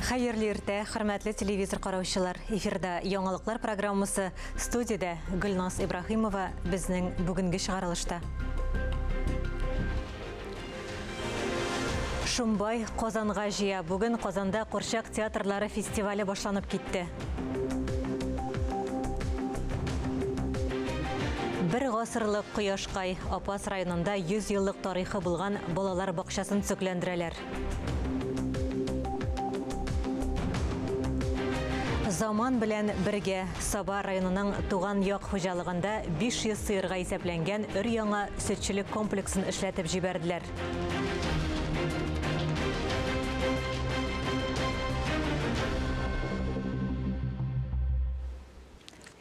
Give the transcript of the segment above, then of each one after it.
Хәерле иртә, хөрмәтле телевизор караучылар. Эфирда яңалыклар программасы. Студиядә Гөлназ Ибраһимова безнең бүгенге чыгарылышта. Шумбай Казанга җыя. Бүген Казанда курчак театрлары фестивале башланып китте. Бер гасырлык Кояшкай Апас районында 100 еллык тарихы булган балалар бакчасын төзекләндерәләр. Заман белән бергә Саба районының Туган як хуҗалыгында 500 сыерга исәпләнгән өр-яңа сөтчелек комплексын эшләтеп җибәрделәр.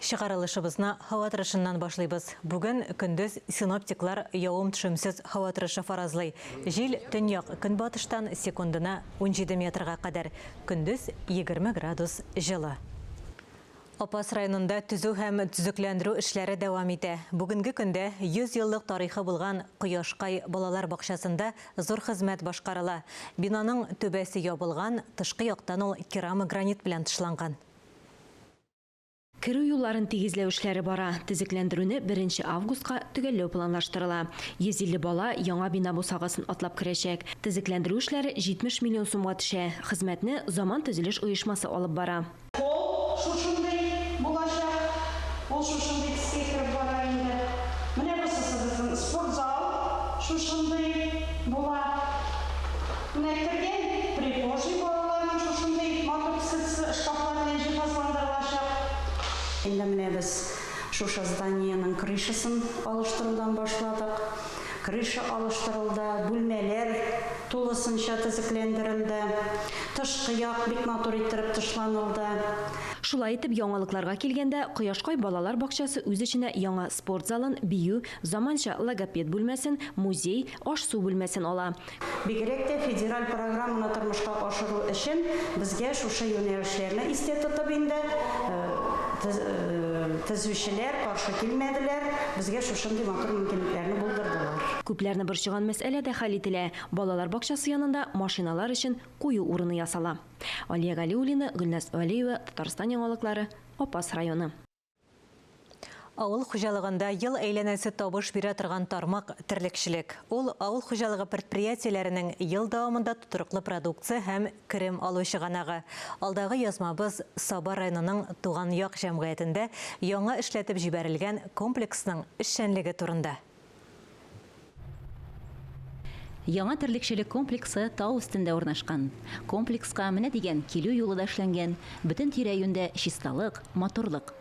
Чыгарылышыбызны һава торышыннан башлыйбыз. Бүген көндез синоптиклар явым-төшемсез һава торышы фаразлый. Җил төньяк-көнбатыштан секундына 17 метрга кадәр, көндез 20 градус җылы. Апас районында төзү һәм төзекләндерү эшләре дәвам итә. Бүгенге көндә 100 еллык тарихы булган Кояшкай балалар бакчасында зур хезмәт башкарыла. Бинаның түбәсе ябылган, тышкы яктан ул керамогранит белән тышланган. Керү юлларын тигезләү эшләре бара. Төзекләндерүне беренче августка төгәлләү планлаштырыла. 150 бала яңа бина бусагасын атлап керәчәк. Төзекләндерү эшләре 70 миллион сумга төшә. Хезмәтне Заман төзелеш оешмасы алып бара. Холл шушындый булачак. Ул шушындый төскә кереп бара инде. Менә бусысы безнең спортзал шушындый була. Менә кергән прихожий балаларның шушындый матур төсле шкафлар белән җиһазландырылачак. Инде менә без шушы зданиенең крышасын алыштырудан башладык. Крыша алыштырылды, бүлмәләр тулысынча төзекләндерелде. Тышкы як бик матур иттереп тышланылды. Шулай итеп, яңалыкларга килгәндә, Кояшкай балалар бакчасы үз эченә яңа спорт залын, бию, заманча логопед бүлмәсен, музей, аш-су бүлмәсен ала. Бигрәк тә федераль программаны тормышка ашыру өчен безгә шушы юнәлешләрне истә тотып инде төзүчеләр каршы килмәделәр, безгә шушындый матур мөмкинлекләрне булдырдылар. Күпләрне борчыган мәсьәлә дә хәл ителә, балалар бакчасы янында машиналар өчен кую урыны ясала. Алия Галиуллина, Гөлназ Вәлиева, Татарстан яңалыклары, Апас районы. Авыл хуҗалыгында ел әйләнәсе табыш бирә торган тармак, терлекчелек. Ул авыл хуҗалыгы предприятиеләренең ел дәвамында тотрыклы продукция һәм керем алу чыганагы. Алдагы язмабыз Саба районының Туган як җәмгыятендә яңа эшләтеп җибәрелгән комплексның эшчәнлеге турында. Яңа терлекчелек комплексы тау өстендә урнашкан. Комплекска менә дигән килү юлы да эшләнгән, бөтен тирә-юньдә чисталык, матурлык.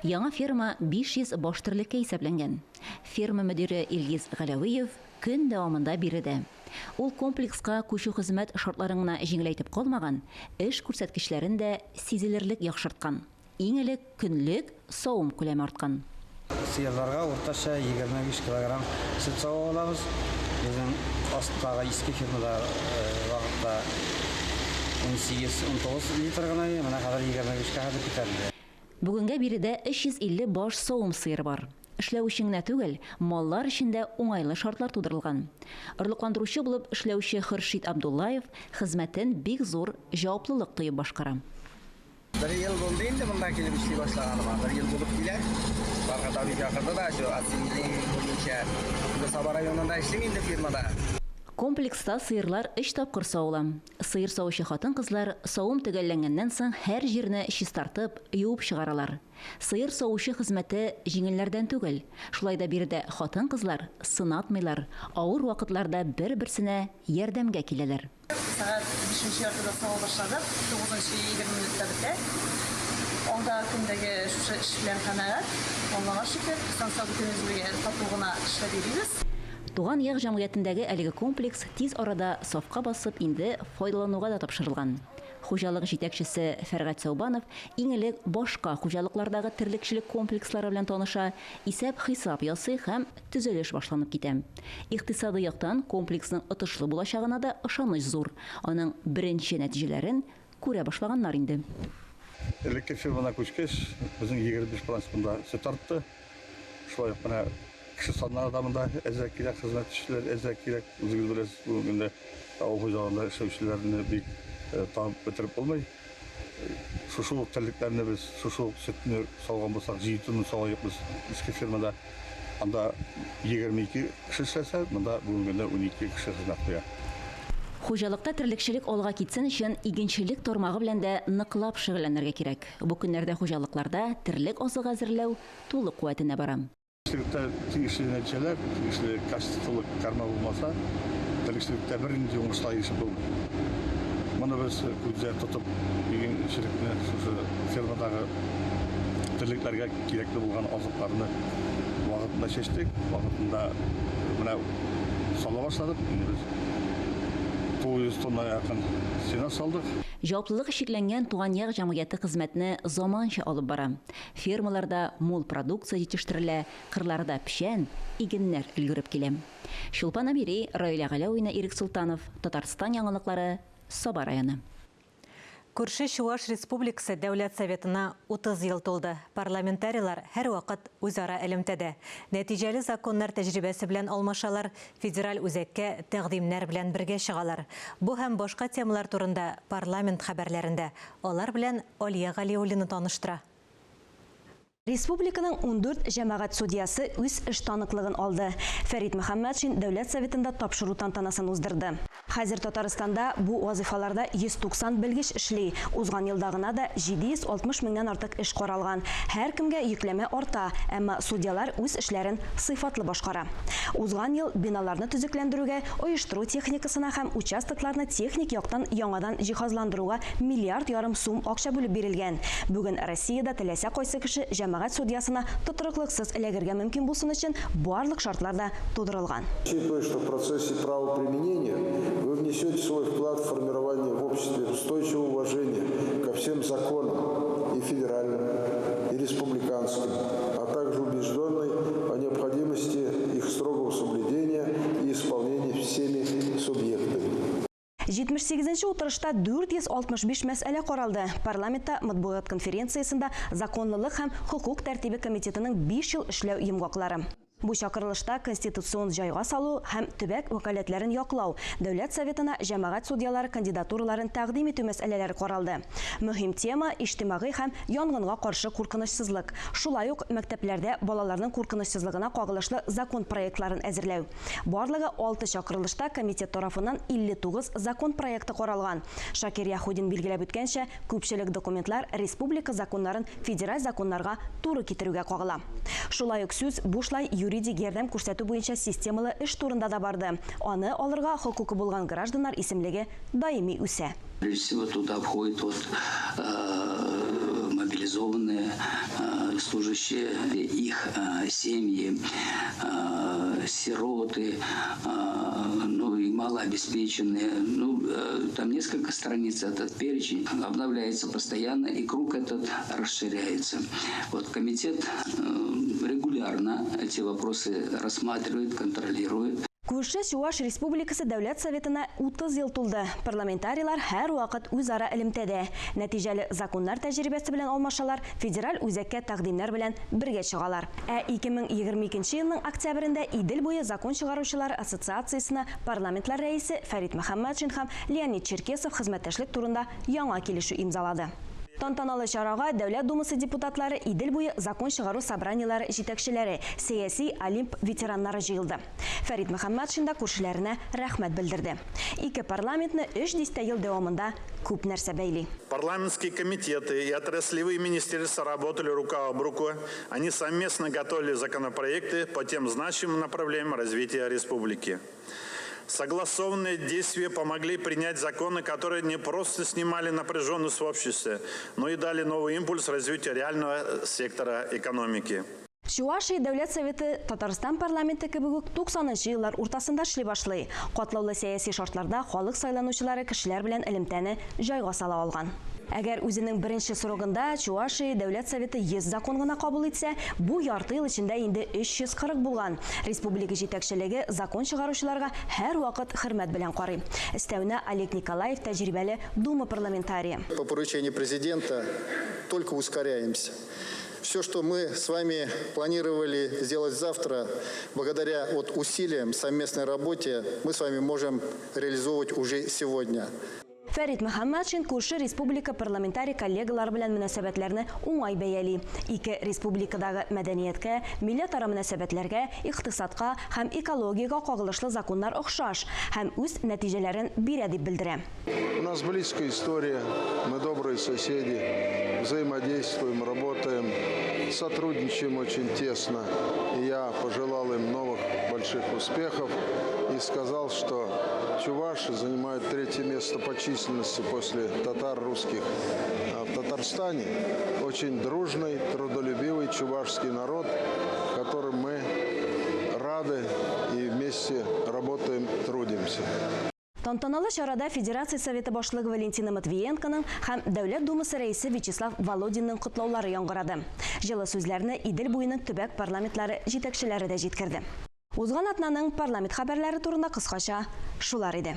Яңа ферма 500 баш терлеккә исәпләнгән. Ферма мөдире Илгиз Галәвиев көн дәвамында биредә. Ул комплекска күчү хезмәт шартларын гына җиңеләйтеп калмаган, эш күрсәткечләрен дә сизелерлек яхшырткан. Иң элек көнлек савым күләме арткан. Сыерларга уртача 25 килограмм сөт сава алабыз. Безнең астагы иске фермада вакытта 18-19 литр гына иде, менә хәзер 25 кә хәтле күтәрелде. Бүгенгә биредә 350 баш савым сыеры бар. Эшләү өчен генә түгел, маллар өчен дә уңайлы шартлар тудырылган. Орлыкландыручы булып эшләүче Хөршит Абдуллаев хезмәтен бик зур җаваплылык тоеп башкара. Бер ел булды инде монда килеп эшли башлаганыма. Бер ел булып килә. Фархат абый чакырды да, шул ассимилинг буенча. Инде Саба районында эшлим инде фирмада. Комплекста сыерлар өч тапкыр савыла. Сыер савучы хатын-кызлар савым төгәлләнгәннән соң һәр җирне чистартып, юып чыгаралар. Сыер савучы хезмәте җиңелләрдән түгел. Шулай да биредә хатын-кызлар сынатмыйлар, авыр вакытларда бер-берсенә ярдәмгә киләләр. Сәгать бишенче яртыда сава башладык, тугызынчы 20 минутта бетә. Алдагы көндәге шушы эш белән канәгать, Аллага шөкер, исән-сау бөтенебез бергә тату гына эшләп йөрибез. Туган як җәмгыятендәге әлеге комплекс тиз арада сафка басып, инде файдалануга да тапшырылган. Хуҗалык җитәкчесе Фәргать Сәүбанов иң элек башка хуҗалыклардагы терлекчелек комплекслары белән таныша, исәп-хисап ясый һәм төзелеш башланып китә. Икътисадый яктан комплексның отышлы булачагына да ышаныч зур. Аның беренче нәтиҗәләрен күрә башлаганнар инде. Элекке фермадан күчкәч, безнең 25 процент монда сөт артты. Шулай ук менә кеше саннары да монда әзрәк кирәк, хезмәтчеләр әзрәк кирәк. Үзегез беләсез, бүгенге көндә авыл хуҗалыгында эшләүчеләрне бик танып бетереп булмый. Шушы ук терлекләрне без шушы ук сөтне сауган булсак, 7 тонна савыйк без иске фермада. Анда 22 кеше эшләсә, монда бүгенге көндә 12 кеше хезмәт куя. Хуҗалыкта терлекчелек алга китсен өчен игенчелек тармагы белән дә ныклап шөгыльләнергә кирәк. Бу көннәрдә хуҗалыкларда терлек азыгы әзерләү тулы куәтенә бара. Терлекчелектә тиешле нәтиҗәләр, тиешле качестволы корма булмаса, терлекчелектә бернинди уңышка ирешеп булмый. Моны без күздә тотып, игенчелекне шушы фермадагы терлекләргә кирәкле булган азыкларны вакытында чәчтек, вакытында менә сала башладык. Инде без 900 тонна якын сенаж салдык. Җаваплылыгы чикләнгән Туган як җәмгыяте хезмәтне заманча алып бара. Фермаларда мул продукция җитештерелә, кырларда печән, игеннәр өлгереп килә. Чулпан Әмири, Раилә Галәвина, Ирек Солтанов, Татарстан яңалыклары, Саба районы. Күрше Чуваш Республикасы Дәүләт Советына 30 ел тулды. Парламентарийлар һәрвакыт үзара элемтәдә. Нәтиҗәле законнар тәҗрибәсе белән алмашалар, федераль үзәккә тәкъдимнәр белән бергә чыгалар. Бу һәм башка темалар турында парламент хәбәрләрендә. Алар белән Алия Галиуллина таныштыра. Республиканың 14 җәмәгать судьясы үз эш таныклыгын алды. Фәрит Мөхәммәтшин Дәүләт Советында тапшыру тантанасын уздырды. Хәзер Татарстанда бу вазыйфаларда 190 белгеч эшли. Узган елда гына да 760 меңнән артык эш каралган. Һәркемгә йөкләмә арта, әмма судьялар үз эшләрен сыйфатлы башкара. Узган ел биналарны төзекләндерүгә, оештыру техникасына һәм участокларны техник яктан яңадан җиһазландыруга миллиард ярым сум акча бүлеп бирелгән. Бүген Россиядә теләсә кайсы кеше җәмәгать судьясына тотрыклыксыз эләгергә мөмкин булсын өчен барлык шартлар да тудырылган. Учитывая, что в процессе правоприменения вы внесете свой вклад в формирование в обществе устойчивого уважения ко всем законам и федеральным, и республиканским, а также убежденный о необходимости их строгого соблюдения и исполнения всеми субъектами. 78 нче утырышта 465 мәсьәлә каралды. Парламентта матбугат конференциясендә Законлылык һәм хокук тәртибе комитетының 5 ел эшләү йомгаклары. Бу чакырылышта конституцион җайга салу һәм төбәк вәкаләтләрен яклау, Дәүләт Советына җәмәгать судьялары кандидатураларын тәкъдим итү мәсьәләләре каралды. Мөһим тема, иҗтимагый һәм янгынга каршы куркынычсызлык. Шулай ук мәктәпләрдә балаларның куркынычсызлыгына кагылышлы закон проектларын әзерләү. Барлыгы алты чакырылышта комитет тарафыннан 59 закон проекты каралган. Шакир Яһудин билгеләп үткәнчә, күпчелек документлар республика законнарын федераль законнарга туры китерүгә кагыла. Шулай ук сүз бушлай юридик ярдәм күрсәтү буенча системалы эш турында да барды. Аны алырга хокукы булган гражданнар исемлеге даими үсә. Прежде всего туда входят вот, мобилизованные служащие, их семьи, сироты, ну и малообеспеченные. Ну, там несколько страниц этот перечень обновляется постоянно, и круг этот расширяется. Вот комитет регулярно эти вопросы рассматривает, контролирует. Күрше Чуваш Республикасы Дәүләт Советына 30 ел тулды. Парламентарийлар һәрвакыт үзара элемтәдә. Нәтиҗәле законнар тәҗрибәсе белән алмашалар, федераль үзәккә тәкъдимнәр белән бергә чыгалар. Ә 2022 елның октябрендә Идел буе закон чыгаручылар ассоциациясенә парламентлар рәисе Фәрит Мөхәммәтшин һәм Леонид Черкесов хезмәттәшлек турында яңа килешү имзалады. Тантаналы чарага Дәүләт Думасы депутатлары, Идел буе закон чыгару собраниеләре җитәкчеләре, сәяси Олимп ветераннары җыелды. Фәрит Мөхәммәтшин да күршеләренә рәхмәт белдерде. Ике парламентны өч дистә ел дәвамында күп нәрсә бәйли. Парламентские комитеты и отраслевые министерства работали рука об руку. Они совместно готовили законопроекты по тем значимым направлениям развития республики. Согласованные действия помогли принять законы, которые не просто снимали напряженность в обществе, но и дали новый импульс развитию реального сектора экономики. Чувашия Дәүләт Советы Татарстан парламенты кебек үк 90 нчы еллар уртасында эшли башлый. Катлаулы сәяси шартларда халык сайланучылары кешеләр белән элемтәне җайга сала алган. Әгәр үзенең беренче срогында Чувашия Дәүләт Советы 100 закон гына кабул итсә, бу ярты ел эчендә инде 340 булган. Республика җитәкчелеге закон чыгаручыларга һәрвакыт хөрмәт белән карый. Өстәвенә, Олег Николаев тәҗрибәле Дума парламентарие. По поручению президента только ускоряемся. Все, что мы с вами планировали сделать завтра, благодаря вот усилиям, совместной работе, мы с вами можем реализовывать уже сегодня. Фәрит Мөхәммәтшин күрше республика парламентарий коллегалары белән мөнәсәбәтләрне уңай бәяли. Ике республикадагы мәдәнияткә, милләтара мөнәсәбәтләргә, икътисадка һәм экологиягә кагылышлы законнар охшаш һәм үз нәтиҗәләрен бирә дип белдерә. У нас близкая история, мы добрые соседи, взаимодействуем, работаем, сотрудничаем очень тесно. И я пожелал им новых больших успехов и сказал, что чуваши занимают третье место по численности после татар русских в Татарстане. Очень дружный, трудолюбивый чувашский народ, которым мы рады и вместе работаем, трудимся. Тантаналы чарада Федерация Советы башлыгы Валентина Матвиенконың һәм Дәүләт Думасы рәисе Вячеслав Володинның котлаулары яңгырады. Җылы сүзләрне Идел буеның төбәк парламентлары җитәкчеләре дә җиткерде. Узган атнаның парламент хәбәрләре турында кыскача шулар иде.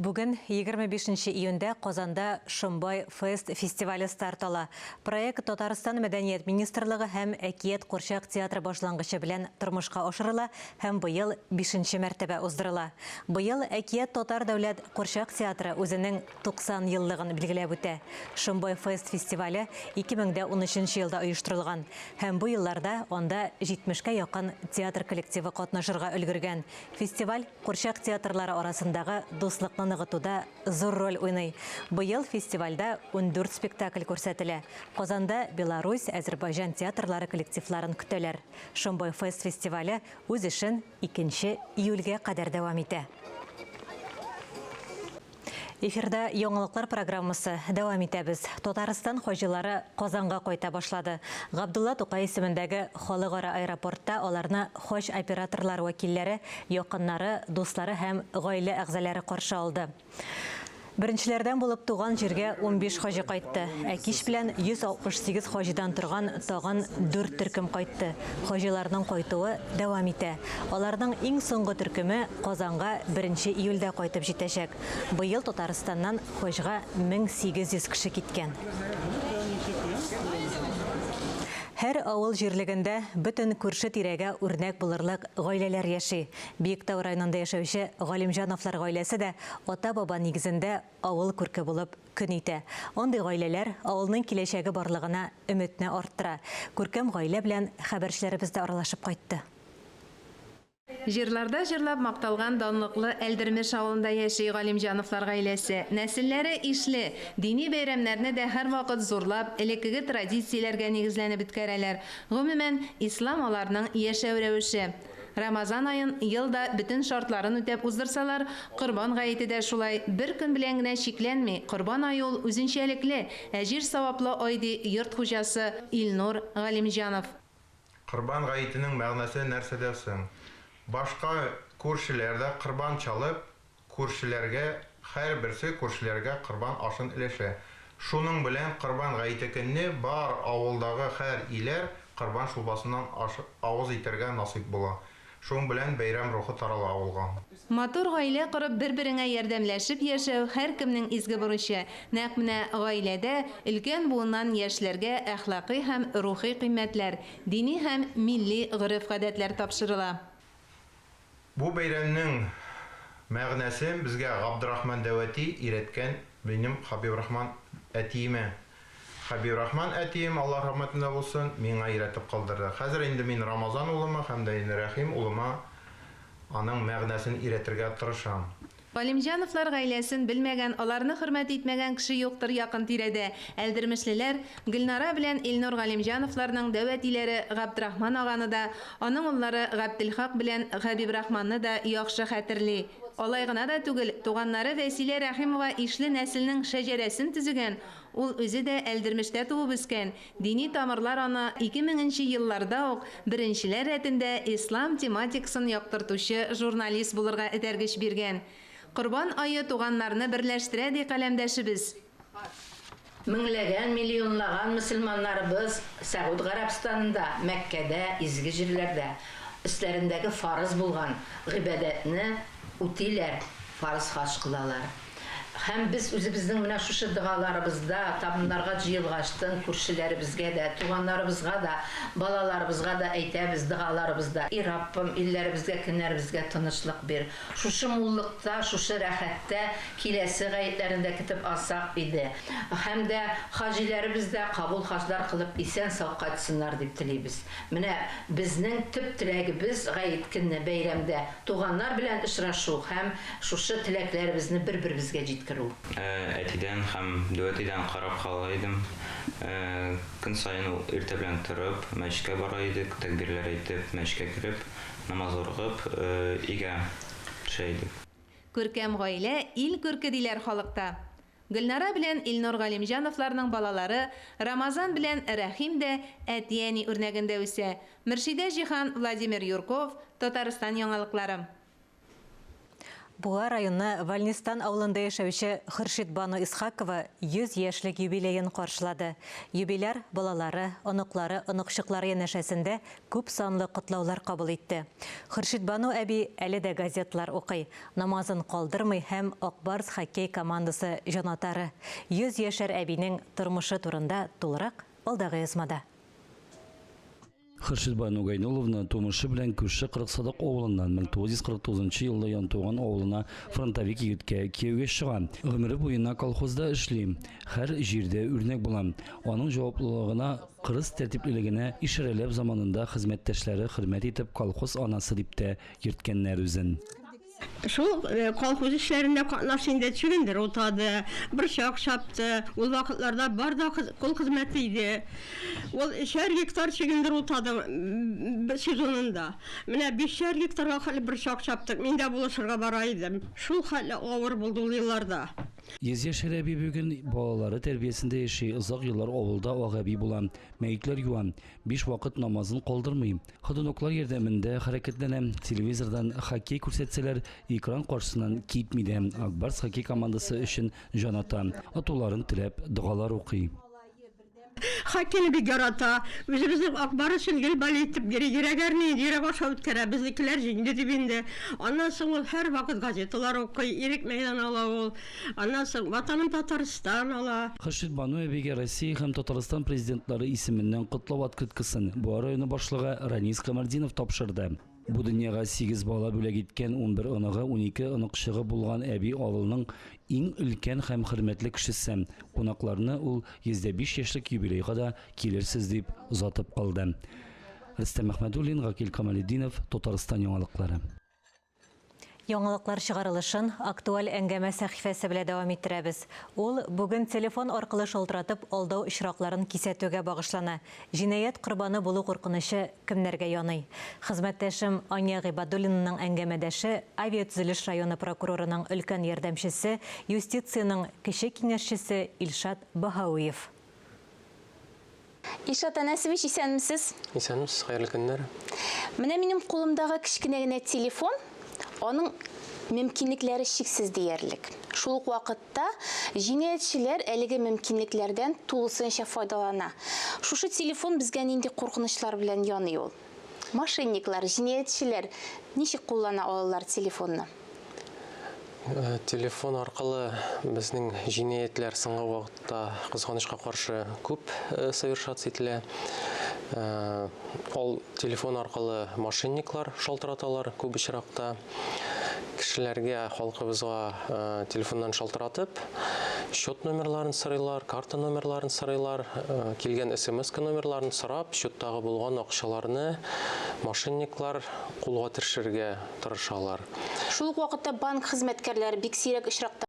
Бүген 25 июньдә Казанда Шомбай Фест фестивале старт ала. Проект Татарстан Мәдәният министрлыгы һәм Әкият курчак театры башлангычы белән тормышка ашырыла һәм быел 5 мәртәбә уздырыла. Быел Әкият татар дәүләт курчак театры үзенең 90 еллыгын билгеләп үтә. Шомбай Фест фестивале 2013 елда оештырылган һәм бу елларда анда 70кә якын театр коллективы катнашырга өлгергән. Фестиваль курчак театрлары арасындагы дуслыкны ныгытуда зур роль уйный. Быел фестивальдә 14 спектакль күрсәтелә. Казанда Беларусь, Әзербайҗан театрлары коллективларын көтәләр. Шомбай Фест фестивале үз эшен 2 июльгә кадәр дәвам итә. Эфирда яңалыклар программасы дәвам итәбез. Татарстан хаҗилары Казанга кайта башлады. Габдулла Тукай исемендәге халыкара аэропортта аларны хаҗ операторлар вәкилләре, якыннары, дуслары һәм гаилә әгъзалары каршы алды. Беренчеләрдән булып туган җиргә 15 хаҗи кайтты. Ә кич белән 168 хаҗидан торган тагын 4 төркем кайтты. Хаҗиларның кайтуы дәвам итә. Аларның иң соңгы төркеме Казанга 1 июльдә кайтып җитәчәк. Быел Татарстаннан хаҗга 1800 кеше киткән. Һәр авыл җирлегендә бөтен күрше тирәгә үрнәк булырлык гаиләләр яши. Биектау районында яшәүче Галимҗановлар гаиләсе дә ата-баба нигезендә авыл күрке булып көн итә. Андый гаиләләр авылның киләчәге барлыгына өметне арттыра. Күркәм гаилә белән хәбәрчеләребез дә аралашып кайтты. Җырларда җырлап макталган данлыклы Әлдермеш авылында яши Галимҗановлар гаиләсе. Нәселләре ишле, дини бәйрәмнәрне дә һәрвакыт зурлап, элеккеге традицияләргә нигезләнеп үткәрәләр. Гомумән, ислам аларның яшәү рәвеше. Рамазан аен ел да бөтен шартларын үтәп уздырсалар, Корбан гаете дә шулай бер көн белән генә чикләнми. Корбан ае ул үзенчәлекле, әҗир-саваплы ай, ди йорт хуҗасы Илнур Галимҗанов. Корбан гаетенең мәгънәсе нәрсәдә соң? Башка күршеләр дә корбан чалып, күршеләргә, һәрберсе күршеләргә корбан ашын өләшә. Шуның белән Корбан гаете көнне бар авылдагы һәр өйләр корбан шулпасыннан аш авыз итәргә насыйп була. Шуның белән бәйрәм рухы тарала авылга. Матур гаилә корып, бер-береңә ярдәмләшеп яшәү һәркемнең изге бурычы. Нәкъ менә гаиләдә өлкән буыннан яшьләргә әхлакый һәм рухи кыйммәтләр, дини һәм милли гореф-гадәтләр тапшырыла. Бу бәйрәмнең мәгънәсен безгә Габдрахман дәүәти өйрәткән минем Хабибрахман әтиемә. Хабибрахман әтием, Аллаһ рәхмәтендә булсын, миңа өйрәтеп калдырды. Хәзер инде мин Рамазан улыма һәм дә инде Рәхим улыма аның мәгънәсен өйрәтергә тырышам. Галимҗановлар гаиләсен белмәгән, аларны хөрмәт итмәгән кеше юктыр якын-тирәдә. Әлдермешлеләр Гөлнара белән Илнур Галимҗановларның дәү әтиләре Габдрахман аганы да, аның уллары Габделхак белән Хәбибрахманны да яхшы хәтерли. Алай гына да түгел, туганнары Вәсилә Рәхимова ишле нәселнең шәҗәрәсен төзегән, ул үзе дә Әлдермештә туып үскән, дини тамырлар аны 2000 нче елларда ук беренчеләр рәтендә ислам тематикасын яктыртучы журналист булырга этәргеч биргән. Корбан ае туганнарны берләштерә, ди каләмдәшебез. Меңләгән, миллионлаган мөселманнарыбыз Сәгуд Гарәбстанында, Мәккәдә, изге җирләрдә өсләрендәге фарыз булган гыйбадәтне үтиләр, фарыз хаҗ кылалар. Һәм без үзебезнең менә шушы догаларыбызда, табыннарга җыелгачтын, күршеләребезгә дә, туганнарыбызга да, балаларыбызга да әйтәбез догаларыбызда, И Раббым, илләребезгә, көннәребезгә тынычлык бир. Шушы муллыкта, шушы рәхәттә киләсе гаетләрне дә көтеп алсак иде. Һәм дә хаҗиләребез дә кабул хаҗлар кылып исән-сау кайтсыннар дип телибез. Менә безнең төп теләгебез гает көнне бәйрәмдә туганнар белән очрашу һәм шушы теләкләребезне бер-беребезгә җиткерү. Әтидән һәм дәү әтидән карап кала идем. Көн саен ул иртә белән торып, мәчеткә бара идек, тәкбирләр әйтеп, мәчеткә кереп, намаз укып, өйгә төшә идек. Күркәм гаилә, ил күрке, диләр халыкта. Гөлнара белән Илнур Галимҗановларның балалары Рамазан белән Рәхим дә әти-әни үрнәгендә үсә. Мөршидә Җиһан, Владимир Юрков, Татарстан яңалыклары. Буа районы Вальнистан авылында яшәүче Хөршидбану Исхакова 100 яшьлек юбилеен каршылады. Юбиляр балалары, оныклары, оныкчыклары янәшәсендә күп санлы котлаулар кабул итте. Хөршидбану әби әле дә газетлар укый, намазын калдырмый һәм Ак Барс хоккей командасы җанатары. 100 яшәр әбинең тормышы турында тулырак алдагы язмада. Хөршидбану Гайнулловна тумышы белән күрше Кырыксадак авылыннан 1949 елда Янтуган авылына фронтовик егеткә кияүгә чыга. Гомере буена колхозда эшли, һәр җирдә үрнәк була. Аның җаваплылыгына, кырыс тәртиплелегенә ишарәләп заманында хезмәттәшләре хөрмәт итеп колхоз анасы дип тә йөрткәннәр үзен. Шул колхоз эшләрендә катнашты инде, чөгендер утады, борчак чапты. Ул вакытларда бар да кул хезмәте иде. Ул өчәр гектар чөгендер утады сезонында. Менә бишәр гектарга хәтле борчак чаптык. Мин дә булышырга бара идем. Шул хәтле авыр булды ул елларда. Йөзьяшәр әби бүген балалары тәрбиясендә яши, озак еллар авылда ак әби була, мәетләр юа. Биш вакыт намазын калдырмый. Ходуноклар ярдәмендә хәрәкәтләнә. Телевизордан хоккей күрсәтсәләр, экран каршысыннан китми дә. Ак Барс хоккей командасы өчен җан ата. Отуларын теләп, догалар укый. Хоккейны бик ярата. Үзебезнең Ак Барс өчен гел болеть итеп йөри. Йөрәге әрни, йөрәк аша үткәрә. Безнекеләр җиңде дип инде. Аннан соң ул һәрвакыт газеталар укый. Ирек мәйданы ала ул. Аннан соң Ватаным Татарстан ала. Хөршидбану әбигә Россия һәм Татарстан Президентлары исеменнән котлау открыткасын Буа районы башлыгы Ранис Камартдинов тапшырды. Бу дөньяга сигез бала бүләк иткән, унбер оныгы, 12 оныкчыгы булган әби авылның иң өлкән һәм хөрмәтле кешесе. Кунакларны ул 105 яшьлек юбилейга да килерсез дип озатып калды. Рөстәм Әхмәдуллин, Гакил Камалетдинов, Татарстан яңалыклары. Яңалыклар чыгарылышын актуаль әңгәмә сәхифәсе белән дәвам иттерәбез. Ул бүген телефон аркылы шалтыратып алдау очракларын кисәтүгә багышлана. Җинаять корбаны булу куркынычы кемнәргә яный? Хезмәттәшем Ания Гыйбадуллинаның әңгәмәдәше, авиатөзелеш районы прокурорының өлкән ярдәмчесе, юстициянең кече киңәшчесе Илшат Баһауиев. Илшат Әнәсович, исәнмесез. Исәнмесез, хәерле көннәр. Менә минем кулымдагы кечкенә генә телефон, аның мөмкинлекләре чиксез диярлек. Шул ук вакытта җинаятьчеләр әлеге мөмкинлекләрдән тулысынча файдалана. Шушы телефон безгә нинди куркынычлар белән яный ул? Мошенниклар, җинаятьчеләр ничек куллана алалар телефонны? Телефон аркылы безнең җинаятьләр соңгы вакытта, кызганычка каршы, күп совершаться ителә. Ул телефон аркылы мошенниклар шалтыраталар күп очракта. Кешеләргә, халкыбызга телефоннан шалтыратып, счет номерларын сорыйлар, карта номерларын сорыйлар, килгән смс-ка номерларын сорап, счеттагы булган акчаларны мошенниклар кулга төшерергә тырышалар. Шул ук вакытта банк хезмәткәрләре бик сирәк очракта.